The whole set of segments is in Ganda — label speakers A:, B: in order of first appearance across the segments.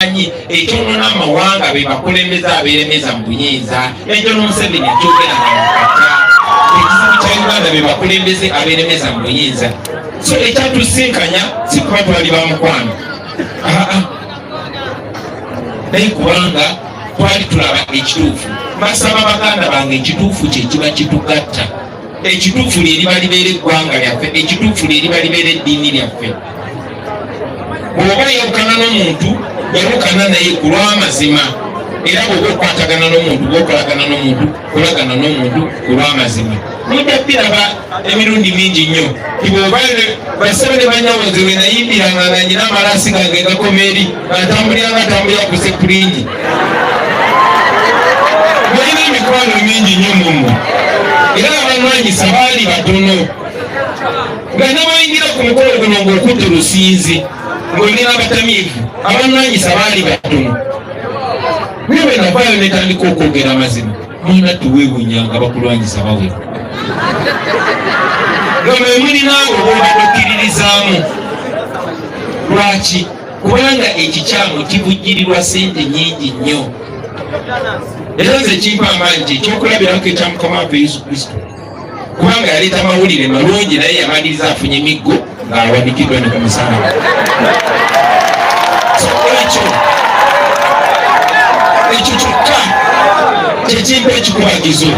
A: Manyi ekyonoona amawanga be bakulembeze abeeremeza mu buyinza. Ekyo n'Omuseveni akyogera nga mukata. Ekizibu kya Uganda be bakulembeze abeeremeza mu buyinza. So ekyatusinkanya si kuba twali ba mukwano, aa, naye kubanga twali tulaba ekituufu. Mbasaba baganda bange, ekituufu kye kiba kitugatta. Ekituufu lye liba libeera eggwanga lyaffe, ekituufu lye liba libeera eddiini lyaffe. Bw'oba yawukana n'omuntu, yawukana naye ku lw'amazima. Era bw'oba okwatagana n'omuntu, bw'okolagana n'omuntu, kolagana n'omuntu ku lw'amazima. Mujja biraba emirundi mingi nnyo ti bw'oba basebe ne banyawo, nze we nayimbiranga nga nyina amalaasi gange gakoma eri, nga ntambulira nga ntambulira ku sepulingi. Mulina emikwano mingi nnyo mummwe, era abalwanyisa baali batono. Nga nebayingira ku mukolo guno ng'okutta olusinzi ng'olina abatamiivu, abalwanyisa baali batono. Naye bwe navaayo netandika okwogera amazima, mwana tuweewunya nga bakulwanyisa bawera, nga mwe mulinaawe obwobadde okkiririzaamu. Lwaki? Kubanga ekikyamu kivujjirirwa sente nyingi nnyo. Era nze kimpa amaanyi kyekyokulabirako ekya Mukama waffe Yesu Kristo, kubanga yaleeta amawulire malungi, naye yamaliriza afunye emiggo ng'awanikiddwa ne ku musalaba. So ekyo kyokka kyekimpa ekikubagizo.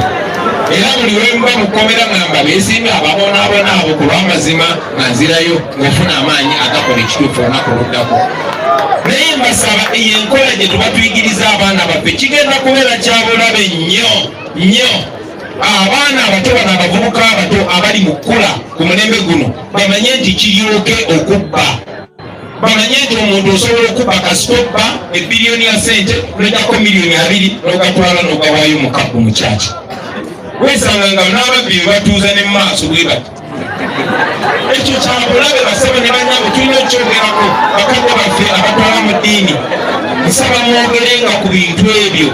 A: Era buli lwemba mukomera ngamba beesiimye ababonaabona abo ku lw'amazima, nga nzirayo ng'ofuna amaanyi agakola ekituufu olunaku oluddako. Naye mbasaba, eyo enkola gye tuba tuyigiriza abaana baffe kigenda kubeera kyabulabe nnyo nnyo. Abaana abato bano, abavubuka abato abali mu kkula ku mulembe guno, bamanye nti kiryoke okubba, bamanye nti omuntu osobola okubba. Kasita obba ebbiliyoni ya sente, nojjako miliyoni 20, n'ogatwala n'ogawaayo mu kabbu mu kyaki, wesanga nga n'ababbi be batuuza ne mu maaso bwe bati. Ekyo kyabulabe, basebo ne banyabo, tulina okyogerako. Bakadde baffe abatwala mu ddiini, nsaba mwogerenga ku bintu ebyo.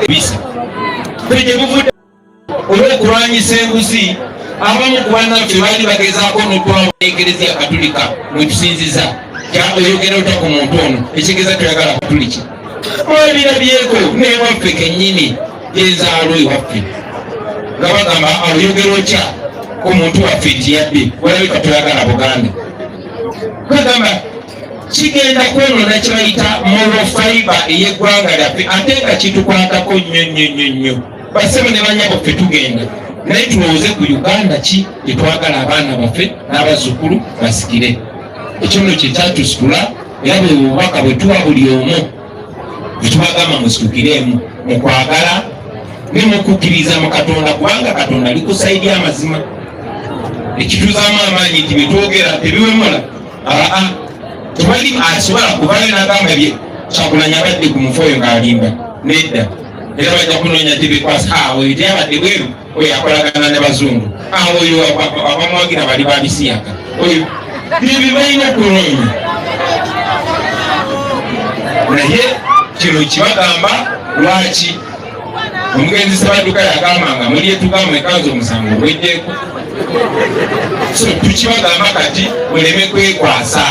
A: Bisa fe gye buvudde olw'okulwanyisa enguzi, abamu ku bannaffe baali bagezaako n'otwawa Ekereziya Katulika mwetusinziza. Oyogera otya ku muntu ono? Ekigeza toyagala Katuliki. Mwebirabyeko newaffe kennyini gyenzaalo ewaffe, nga bagamba, oyogera otya ku muntu waffe nti yabbe? Walabika toyagala Buganda. Kwegamba kigenda kwonoona kyebayita moral fiber ey'eggwanga lyaffe, ate nga kitukwatako nnyo nnyo nnyo nnyo. Basebo ne banyabo, ffe tugenda, naye tulowooze ku Uganda ki gyetwagala abaana baffe n'abazzukulu basikire. Ekyo nno kyekyatusitula, era bwe bubaka bwe tuwa buli omu bwetubagamba musitukiremu mu kwagala ne mukukkiriza mu Katonda, kubanga Katonda ali ku side amazima. Ekituzaamu amaanyi nti byetwogera tebiwemula. Aa, tewali asobola kuvayo n'agamba bye Kyagulanyi abadde ku mufu oyo ng'alimba. Nedda, era bajja kunoonya gyebekwasa. Oyo teyabadde bweru, oyo akolagana ne bazungu, oyo abamuwagira bali babisiyaga, oyo byebyo balina okunoonya. Naye kino kibagamba lwaki omugenzi Sebaduka yagamba nga muli etugamba ekanza omusango ogwejjeeko. So tukibagamba kati muleme kwekwasa.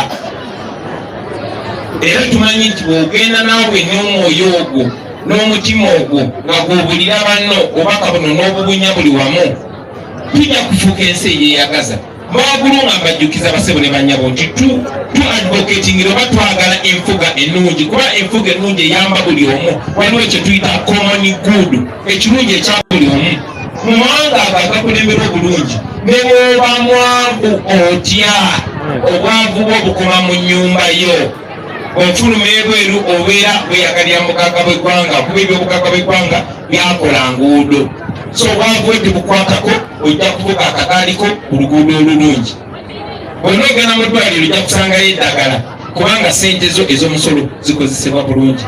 A: Era tumanyi nti bw'ogenda naawe n'omwoyo ogwo n'omutima ogwo nga gw'obulira banno obubaka buno n'obubunya buli wamu, tujja kufuuka ensi eyeyagaza. Mwagulu nga mbajjukiza, basebo ne banyabo, nti tu advocating oba twagala enfuga ennungi, kuba enfuga ennungi eyamba buli omu. Waliwo ekyo tuyita common good, ekirungi ekya buli omu. Mu mawanga ago agakulemberwa obulungi, ne bw'oba mwavu otya, obwavu bwo bukoma mu nnyumba yo. Ofuluma ebweru, obeera weyagalira mugagga bw'eggwanga, kuba ebyobugagga bw'eggwanga byakola nguudo. So obwavu bwe tebukwatako, ojja kuvuga akagaaliko ku luguudo olulungi. Bwonna ogenda mu ddwaliro, ojja kusangayo eddagala, kubanga sente zo ez'omusolo zikozesebwa bulungi.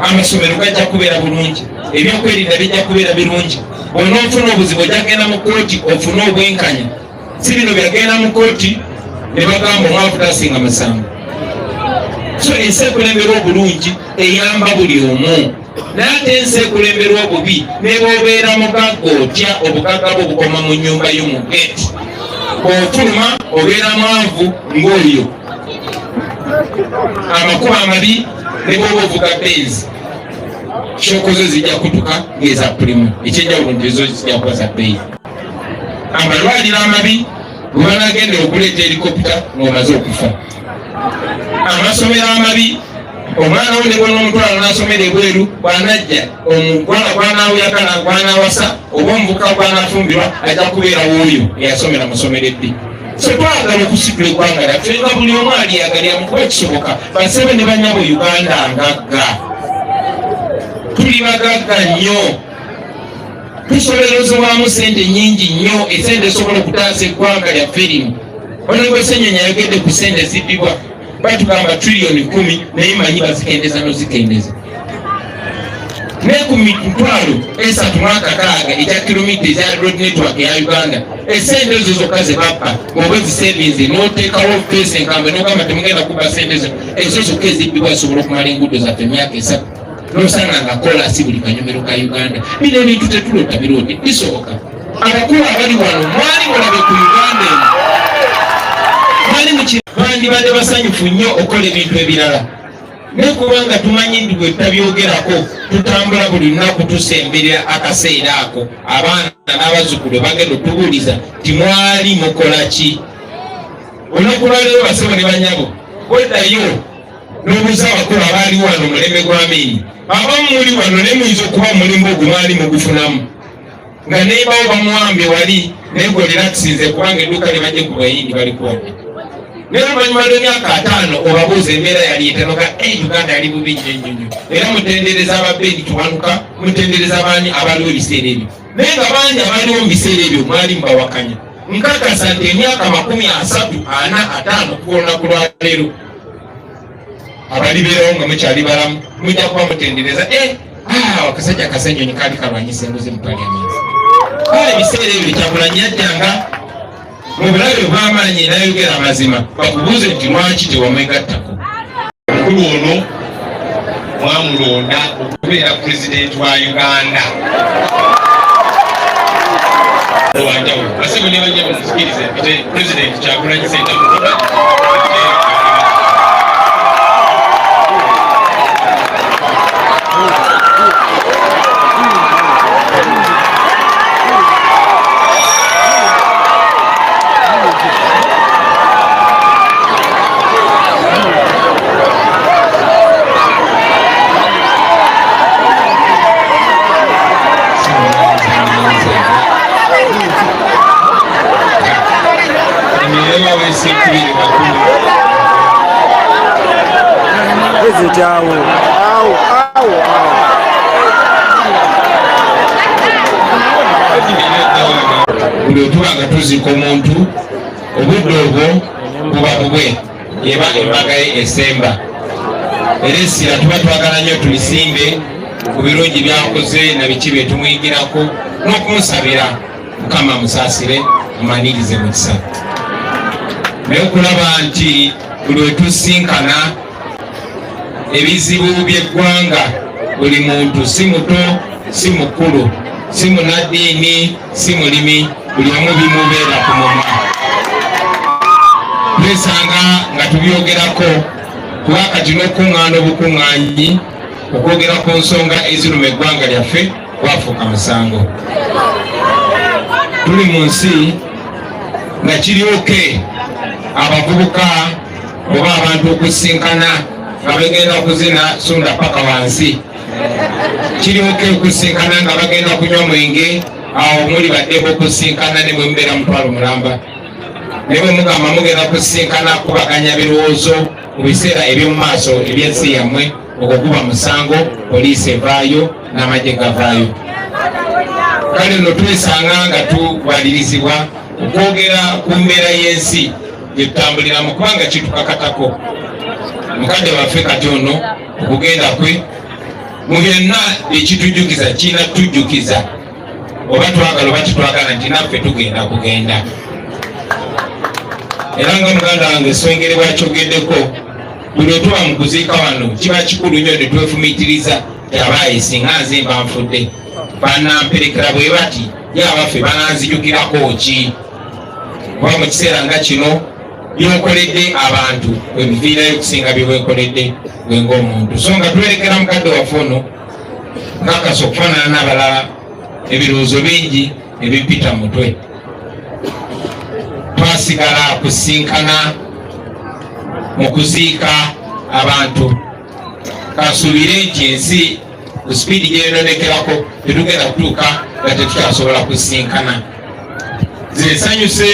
A: Amasomero gajja kubeera bulungi, ebyokwerinda bijja kubeera birungi. Bwonna ofuna obuzibu, ojja kugenda mu kooti ofune obwenkanya. Si bino byagenda mu kooti ne bagamba omwavu tasinga musango. So ensi ekulemberwa obulungi eyamba buli omu, naye ate ensi ekulemberwa obubi, ne bw'obeera mugagga otya, obugagga bwo bukoma mu nnyumba yo mu gate. Bw'ofuluma obeera mwavu ng'oyo. Amakubo amabi. Ne bwoba ovuga Benz, shock zo zijja kutuka ng'eza Premio, ekyenjawulo nti ezo zijja kuba za bbeeyi. Amalwaliro amabi, bwe banagendera okuleeta helicopter ng'omaze okufa. Amasomero amabi, omwana wo ne bw'onoomutwala n'asomera ebweru, bw'anajja omugwana gw'anaawuyagala gw'anaawasa oba omuvuka gw'anaafumbirwa ajja kubeera w'oyo eyasomera mu ssomero ebbi. So twagala okusitula eggwanga lyaffe nga buli omu alyagalira mu kuba kisoboka. Basebe ne banyabo, Uganda ngagga, tuli bagagga nnyo, tusoberezebwamu sente nyingi nnyo, esente esobola okutaasa eggwanga lyaffe lino. Honorable Ssenyonyi ayogedde ku sente zibbibwa, batugamba triliyoni 10, naye manyi bazikendeza nozikendeza ne ku 360,000 ekya kilomita eza road network eya Uganda. Esente ezo zokka ze babba, oba ezisevinze n'oteekawo feesi enkambe n'ogamba temugenda kubba sente zo, ezo zokka ezibbibwa zisobola okumala enguudo zaffe emyaka 3, nosanga nga kolasi buli kanyomero ka Uganda. Bino ebintu tetulota biroti, bisoboka. Abakulu abali wano mwali mulabe ku Uganda eno, mwali bandibadde basanyufu nnyo okukola ebintu ebirala, naye kubanga tumanyi nti bwe tutabyogerako tutambula buli lunaku tusemberera akaseera ako abaana n'abazzukulu bagenda otubuuliza timwali mukola ki. Olunaku lwaleero, basebo ne banyabo, weddayo n'obuuza abakulu abaali wano mulembe gwa Amiini. Abamu muli wano naye muyinza okuba mulembe ogwo mwali mugufunamu nga nebawo bamuwambye wali, naye gwe relaxinze kubanga edduuka lye bajje ku Bayindi balikuwadde. Naye oluvannyuma lw'emyaka 50 obabuuza embeera yali etanoga e Uganda yali bubi nnyo nnyo nnyo. Era mutendereza ababeedi Kiwanuka, mutendereza abaani abaliwo ebiseera ebyo, naye nga bangi abaliwo mu biseera ebyo mwali mubawakanya. Nkakasa nti emyaka 30, 40, 50 okuva olunaku lwaleero, abalibeerawo nga mukyali balamu mujja kuba mutendereza akasajja kasenyonyi kaali kalwanyisa enguzi mu paliamenti. Ebiseera ebyo Kyagulanyi yajjanga mu bulabe obw'amaanyi nayogera amazima, bakubuuze nti lwaki tewamwegattako.
B: Mukulu ono mwamulonda okubeera pulezidenti wa Uganda wanjawulo. Basebo ne bannyabo, musikirize mpite Pulezidenti Kyagulanyi Ssentamu Robert.
A: Emirembe wesinkubiri bakulu.
C: President awo awo awo awo.
A: Buli otuba nga tuziika omuntu, obudde obwo buba bubwe, eba embaga ye esemba, era essira tuba twagala nnyo tulisimbe ku birungi byakoze na biki bye tumuyigirako n'okumusabira Mukama amusaasire, amanirize mu kisa. Naye okulaba nti buli wetusinkana ebizibu by'eggwanga, buli muntu, si muto si mukulu, si munaddiini si mulimi, buli omu bimubeera ku mumwa, twesanga nga tubyogerako, kuba kati n'okuŋŋaana obukuŋŋaanyi okwogera ku nsonga eziruma eggwanga lyaffe gwafuuka musango. Tuli mu nsi nga kiryoke abavubuka oba abantu okusinkana nga bagenda kuzina sunda paka wansi, kiryoke okusinkana nga bagenda kunywa mwenge. Awo muli baddeko okusinkana ne bwe mubeera mutwalo mulamba, ne bwe mugamba mugenda kusinkana kubaganya birowoozo mu biseera eby'omu maaso eby'ensi yammwe, ogwo guba musango, poliisi evaayo n'amagye gavaayo. Kale nno twesanga nga tuwalirizibwa okwogera ku mbeera y'ensi gye tutambuliramu, kubanga kitukakatako. Mukadde waffe kati ono okugenda kwe mu byonna ekitujjukiza kirina tujjukiza, oba twagala oba kitwagala, nti naffe tugenda kugenda. Era nga muganda wange Swengere bwakyogeddeko, buli otuba mu kuziika wano kiba kikulu nnyo ne twefumiitiriza abaayi, singa nze mba nfudde banamperekera bwe bati, ye abaffe bananzijukirako ki? Kuba mu kiseera nga kino Byokoledde abantu webiviirayo okusinga byewekoledde gwe ng'omuntu. So nga tuwerekera mukadde waffe ono nkakasa okufaanana n'abalala, ebirowoozo bingi ebipita mutwe. Twasigala kusinkana mu kuziika abantu. Kasuubire nti ensi ku sipiidi gyeyononekerako tetugenda kutuuka nga tetukyasobola kusinkana. Nze nsanyuse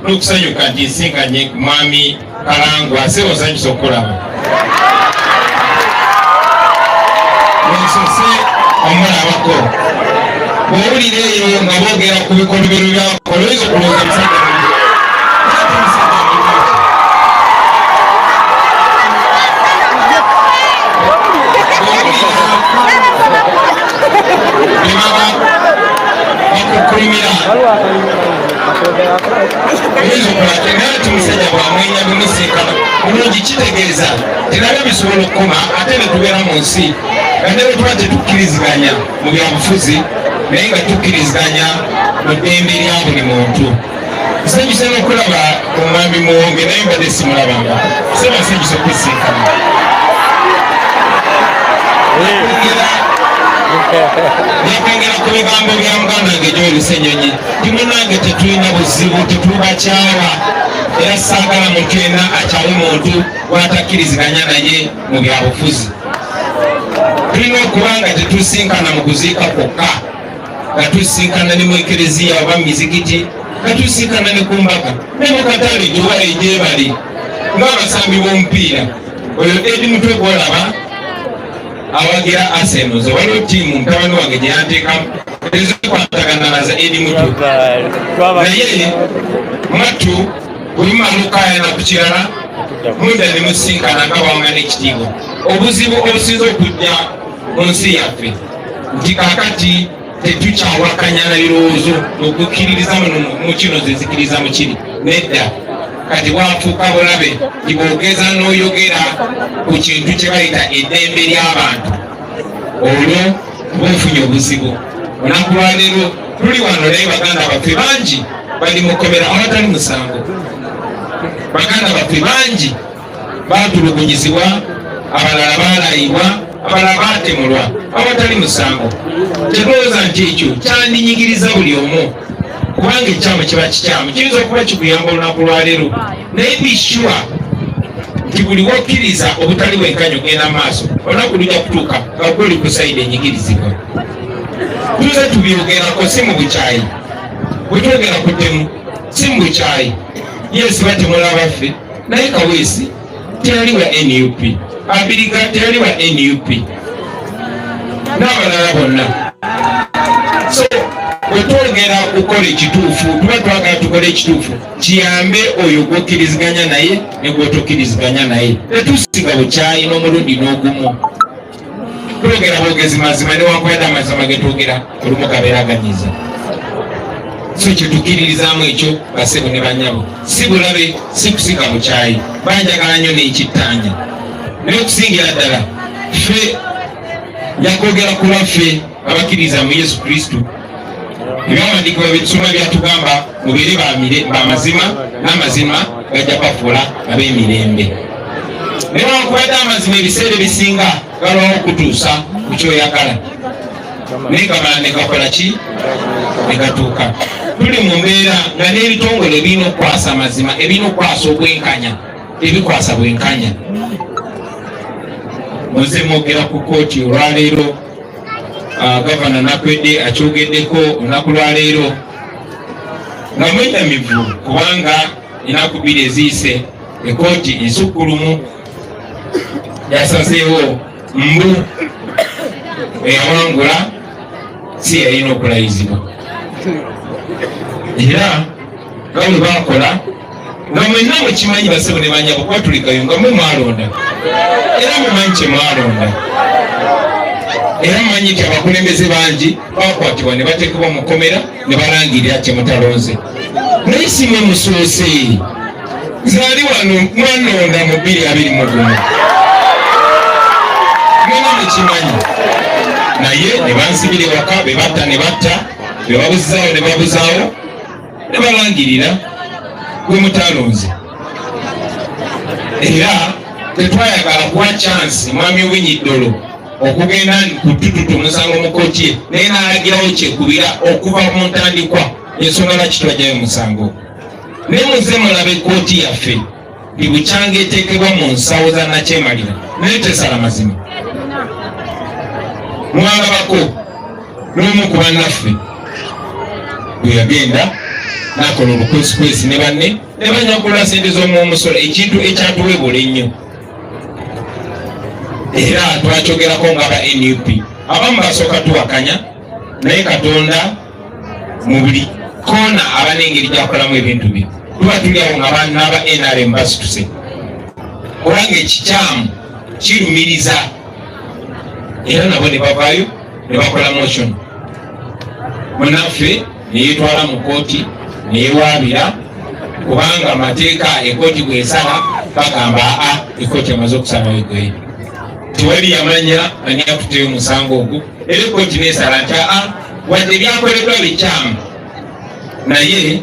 A: n'okusanyuka nti nsinkanye ku mwami Kalangwa. Sebo, nsanyuse okukulaba. Wensose omulabako bwowulira eyo nga boogera ku bikolobero byakola, oyinza okulowooza musajja bakukulumira, oyinza okulaba nti musajja bwamwenya bumusinkana bulungi. Kitegeeza tinabyo bisobola okukoma ate ne tubeera mu nsi nga ne bwe tuba tetukkiriziganya mu byabufuzi, naye nga tukkiriziganya mu ddembe lya buli muntu. Nsanyuse n'okulaba omwami Muwonge, naye mbadde simulabanga. Seba, nsanyuse okusinkana. Nakwongera ku bigambo bya muganda wange Joel Ssenyonyi ti munange tetulina buzibu, tetubakyawa, era saagala muntu yenna akyawe muntu gwatakkiriziganya naye mu byabufuzi. Tulina okuba nga tetusinkana mu kuziika kwokka, nga tusinkana ne mu ekereziya oba mu mizikiti, nga tusinkana ne ku mbaga ne mu katale gyobali gyebali ng'abasambi b'omupiira. Oyo Edi Mutwe gwolaba awagira Arsenal, zo waliwo ttiimu mutabani wange gye yanteekamu ezikwatagana naza Edi Mutwe, naye mwattu buli mumala okukaayana ku kirala mudda ne musinkana nga bawangana ekitiibwa. Obuzibu obusinza okujja mu nsi yaffe nti kaakati tetukyawakanya na birowoozo okukkiririza muno mu kino, zezikiriza mu kiri. Nedda, kati bwafuuka bulabe nti bwogeza n'oyogera ku kintu kye bayita eddembe ly'abantu, olwo bufunye obuzibu. Olunaku lwaleero tuli wano, naye baganda baffe bangi bali mukomera awatali musango. Baganda baffe bangi batulugunyizibwa, abalala balayibwa, abalala batemulwa awatali musango. Tetulowooza nti ekyo kyandinyigiriza buli omu, kubanga ekikyamu kiba kikyamu, kiyinza okuba kikuyamba olunaku lwaleero, naye be sure nti buli wokkiriza obutali bwenkanya ogenda maaso, olunaku lujja kutuuka nga gwoli ku side enyigirizibwa. Tuze tubyogerako si mu bukyayi. Bwe twogera ku ttemu si mu bukyayi. Yes, batemula abaffe, naye Kaweesi teyali wa NUP, Abiriga teyali wa NUP, n'abalala bonna. So bwe twogera kukola ekituufu, tuba twagala tukole ekituufu kiyambe oyo gwokkiriziganya naye ne gwotokkiriziganya naye. Tetusiga bukyayi n'omulundi n'ogumu. Twogera bwogezi mazima, newankubadde amazima getwogera olumu gabeeraganyiza. So kyetukkiririzaamu ekyo, basebo ne banyabo, si bulabe, si kusiga bukyayi. Banjagala nnyo n'ekittaanya, naye okusingira ddala ffe yakwogera ku lwaffe abakkiriza mu Yesu Kristo. Ebyawandiikibwa byetusoma byatugamba mubeere bamazima, n'amazima gajja bafuula ab'emirembe. Newankubadde amazima ebiseera ebisinga galwawo okutuusa ku kyoyagala, naye gamala ne gakola ki? Ne gatuuka. Tuli mu mbeera nga n'ebitongole ebirina okukwasa amazima, ebirina okukwasa obwenkanya, tebikwasa bwenkanya. Muze mwogera ku kooti olwaleero, gavana Nakwedde akyogeddeko olunaku lwaleero nga mwenyamivu, kubanga enaku 2 eziyise ekooti ensukkulumu yasazeewo mbu eyawangula si yalina okulayizibwa. Era nga bwe bakola, nga mwenna mukimanyi, basebo ne banyabo, kuba tulikayo nga mwe mwalonda, era mumanyi kye mwalonda, era mumanyi nti abakulembeze bangi bakwatibwa ne bateekebwa mu kkomera ne balangirira kye mutalonze. Naye si mwe musoose. Nze ali wano, mwanonda mu 2021, mwena mukimanyi, naye ne bansibira ewaka, be batta ne batta, be babuzaawo ne babuzaawo, ne balangirira gwe mutalonze. Era tetwayagala kuwa chance mwami Owiny Dollo okugenda kutututa omusango mu kooti ye, naye n'alagirawo kyekubira okuva mu ntandikwa. Ensonga lwaki twajjayo omusango, naye muze mulaba ekkooti yaffe bukyanga eteekebwa mu nsawo za nakyemalira, naye tesala mazima. Mwalabako n'omu ku bannaffe bwe yagenda n'akola obukwesikwesi ne banne ne banyakula sente z'omuomusolo, ekintu ekyatuweebula ennyo, era twakyogerako ng'aba NUP abamu basooka tuwakanya, naye Katonda mu buli koona aba n'engeri gyakolamu ebintu bye. Tuba tuli awo nga n'aba NRM basituse, kubanga ekikyamu kirumiriza, era nabo ne bavaayo ne bakola motion, munaffe neyetwala mu kooti neyewaabira, kubanga amateeka ekooti bwesala bagamba aa ekooti emaze okusalawo egoye. Tewali yamanya ani akuteyo omusango ogwo, era ekooti nesala nti aa wadde byakoleddwa bikyamu, naye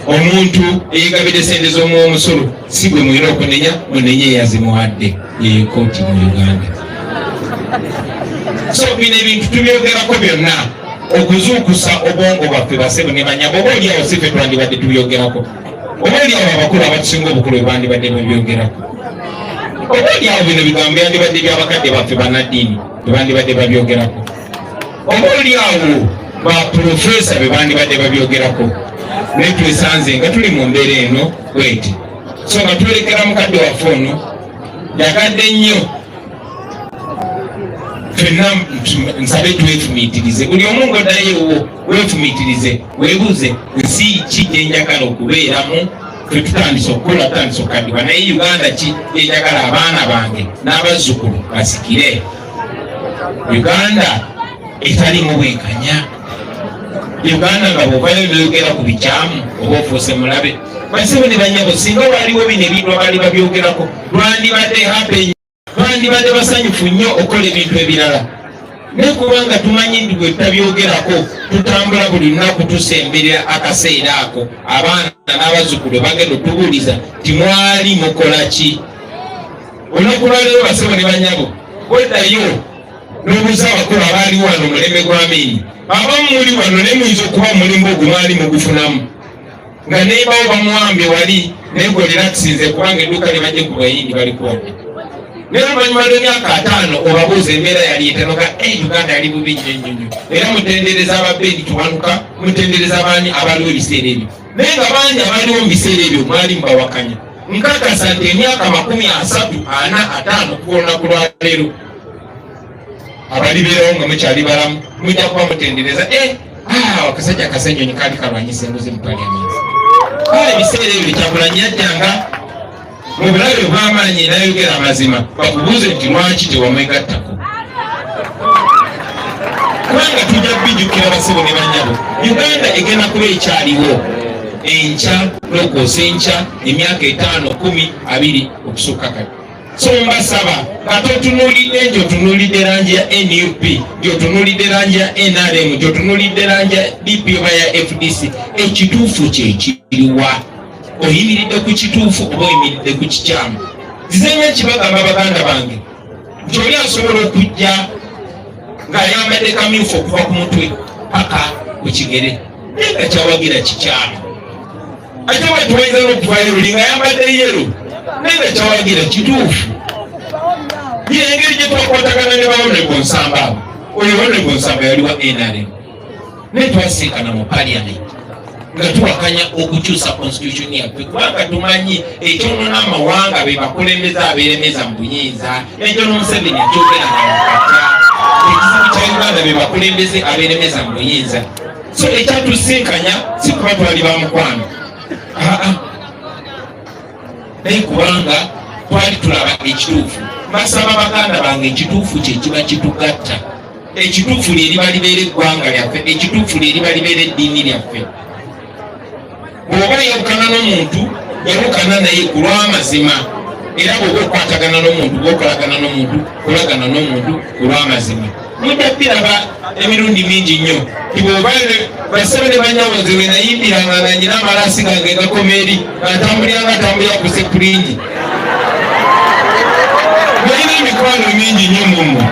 A: omuntu eyegabidde sente z'omuwomusolo si gwe mulina okunenya, munenye eyazimuwadde, yeyo kooti mu Uganda. So bino ebintu tubyogerako byonna okuzuukusa obwongo bwaffe, basebo ne banyabo. Oba oliawo si ffe twandibadde tubyogerako, oba oliawo abakulu abatusinga obukulu bwe bandibadde babyogerako, oba oliawo bino bigambo byandibadde byabakadde baffe bannaddiini bwe bandibadde babyogerako, oba oliawo baprofesa be bandibadde babyogerako, naye twesanze nga tuli mu mbeera eno bweti. So nga twolekera mukadde waffe ono yagadde nnyo, ffenna nsabe twefumiitirize. Buli omu ng'oddayo ewuwo weefumiitirize, weebuuze nsi ki gye njagala okubeeramu. Ffe tutandise okukola, tutandise okukaddibwa, naye Uganda ki gyenjagala abaana bange n'abazzukulu basikire? Uganda etalimu bwenkanya, Uganda nga bw'ovayo noyogera ku bikyamu oba ofuuse mulabe. Basebo ne banyabo, singa waliwo bino ebintu abaali babyogerako, lwandibadde happy, bandibadde basanyufu nnyo okukola ebintu ebirala, naye kubanga tumanyi nti bwe tutabyogerako tutambula buli lunaku tusemberera akaseera ako abaana n'abazzukulu bagenda otubuuliza timwali mukola ki. Olunaku lwaleero, basebo ne banyabo, weddayo n'obuuza abakulu abaali wano mulembe gwa Amiini, abamu muli wano naye muyinza okuba mulembe ogwo mwali mugufunamu nga nebawo bamuwambye wali, naye gwe relaxinze kubanga edduuka libajje ku Bayindi balikuwadde. Naye oluvannyuma lw'emyaka 50 obabuuza embeera yali etanoga, Uganda yali bubi nnyo nnyo nnyo. Era mutendereza ababeedi Kiwanuka, mutendereza abaani abaliwo ebiseera ebyo, naye nga bangi abaliwo mu biseera ebyo mwali mubawakanya. Nkakasa nti emyaka 30, 40, 50 okuva olunaku lwaleero, abalibeerawo nga mukyali balamu mujja kuba mutendereza, akasajja kasenyonyi kaali kalwanyisa enguzi mu paliamenti. Ebiseera ebyo Kyagulanyi yajjanga mu bulabe obw'amaanyi nayogera amazima, bakubuuze nti lwaki tewamwegattako? Kubanga tujja bijjukira, basebo ne banyabo. Uganda egenda kuba ekyaliwo enkya n'okwosa enkya, emyaka 5, 10, 20 okusukka kati. So mbasaba nga totunuulidde nti otunuulidde langi ya NUP, nti otunuulidde langi ya NRM, nti otunuulidde langi ya DP oba ya FDC, ekituufu kyekiriwa? Oyimiridde ku kituufu oba oyimiridde ku kikyamu? Nzizenga nkibagamba, baganda bange, nti oli asobola okujja ng'ayambadde kamyufu okuva ku mutwe paka ku kigere, naye nga kyawagira kikyamu. Ate bwetwayinza n'okuvayo luli ng'ayambadde yellow, naye nga kyawagira kituufu. Ye engeri gye twakwatagana ne ba Honorable Nsamba abo. Oyo Honorable Nsamba yali wa NRM, naye twasinkana mu parliament nga tuwakanya okukyusa constitution yaffe, kubanga tumanyi ekyonona amawanga be bakulembeze abeeremeza mu buyinza. Ekyo n'Omuseveni akyogera nga mukata, ekizibu kya Uganda be bakulembeze abeeremeza mu buyinza. So ekyatusinkanya si kuba twali ba mukwano, aa, naye kubanga twali tulaba ekituufu. Mbasaba, baganda bange, ekituufu kyekiba kitugatta. Ekituufu lyeriba libeera eggwanga lyaffe, ekituufu lyeriba libeera eddiini lyaffe. Bw'oba yawukana n'omuntu, yawukana naye ku lw'amazima. Era bw'oba okwatagana n'omuntu, bw'okolagana n'omuntu, kolagana n'omuntu ku lw'amazima. Mujja biraba emirundi mingi nnyo ti bw'oba, basebe ne banyabo, nze we nayimbiranga nga nyina amalaasi gange gakoma eri, nga ntambulira nga ntambulira ku sepulingi. Nina emikwano mingi nnyo mu mmwe.